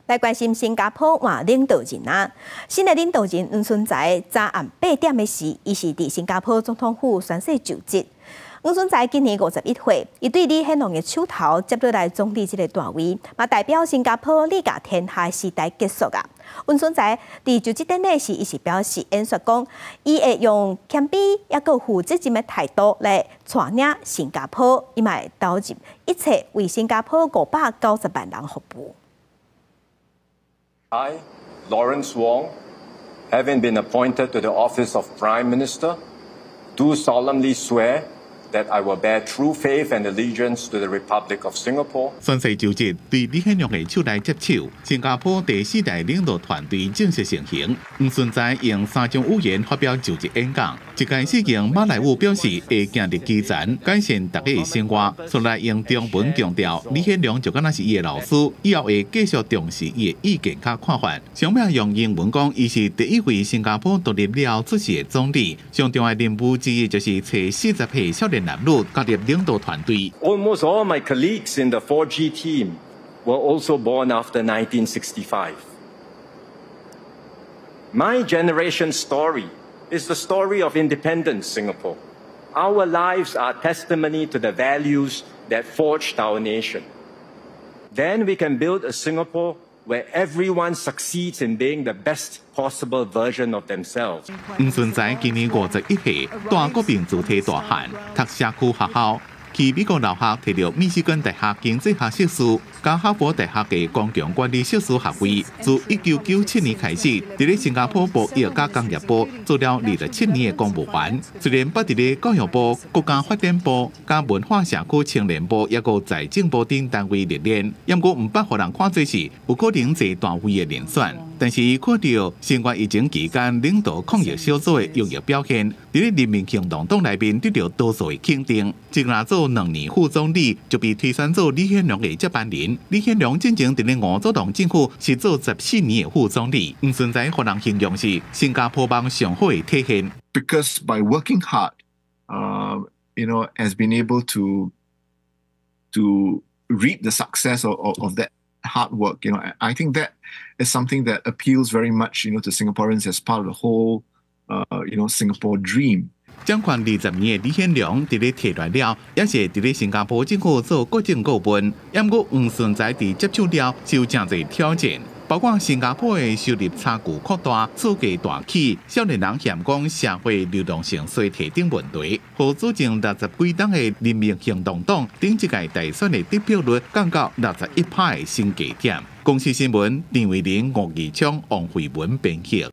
來關心新加坡換領導人啊！新的領導人黃循財昨暗8點的時，伊是佇新加坡總統府宣誓就職。黃循財今年51歲，伊對李顯龍的手頭接落來總理這个大位，嘛代表新加坡理甲天下時代結束啊！黃循財佇就職典禮時，伊是表示演說講，伊會用謙卑抑閣負責任的態度來帶領新加坡，伊嘛會投入一切為新加坡590萬人服務。 I, Lawrence Wong, having been appointed to the office of Prime Minister, do solemnly swear that I will bear true faith and allegiance to the Republic of Singapore. 宣誓就職，對李顯龍的手來接手，新加坡第四代領導團隊正式成形。黃循財用三種語言發表就職演講，一開始用馬來語表示會行入基層，改善大家的生活，續來用中文強調李顯龍就敢若是伊的老師，以後會繼續重視伊的意見佮看法。上尾用英文講，伊是第一位新加坡獨立了後出世的總理，上重要的任務之一就是揣40歲少年男女加入領導團隊。 Almost all my colleagues in the 4G team were also born after 1965. My generation's story is the story of independent Singapore. Our lives are testimony to the values that forged our nation. Then we can build a Singapore where everyone succeeds in being the best possible version of themselves. 黃循財今年51歲，蹛國民自體大漢，讀社區學校，去美國留學，摕著密西根大學經濟學碩士，佮哈佛大學的公共管理碩士學位。自1997年開始，佇咧新加坡貿易佮工業部做了27年的公務員。雖然捌佇咧教育部、國家發展部、佮文化社區青年部，抑閣財政部等單位歷練，毋過毋捌予人看做是有可能坐大位的人選。但是伊看著新冠疫情期間領導抗疫小組的優異表現，佇咧人民行動黨內面得著多數的肯定。才做2年副總理就被推選做李顯龍的接班人。李顯龍進前佇咧吳祖堂政府是做14年的副總理，黃循財予人形容是新加坡夢上好的體現。 Because by working hard, has been able to reap the success of that hard work. I think that is something that appeals very much to Singaporeans as part of the whole Singapore dream. 掌權20年的李顯龍，佇咧提來了，也是佇咧新加坡政府做國政顧問。毋過黃循財佇接手了，受誠濟挑戰，包括新加坡的收入差距擴大、厝價大起、少年人嫌講社會流動性衰退等問題，予執政60幾冬的人民行動黨頂一屆大選的得票率降到61%的新低點。公視新聞，陳慧玲、吳義昌、王慧文編譯。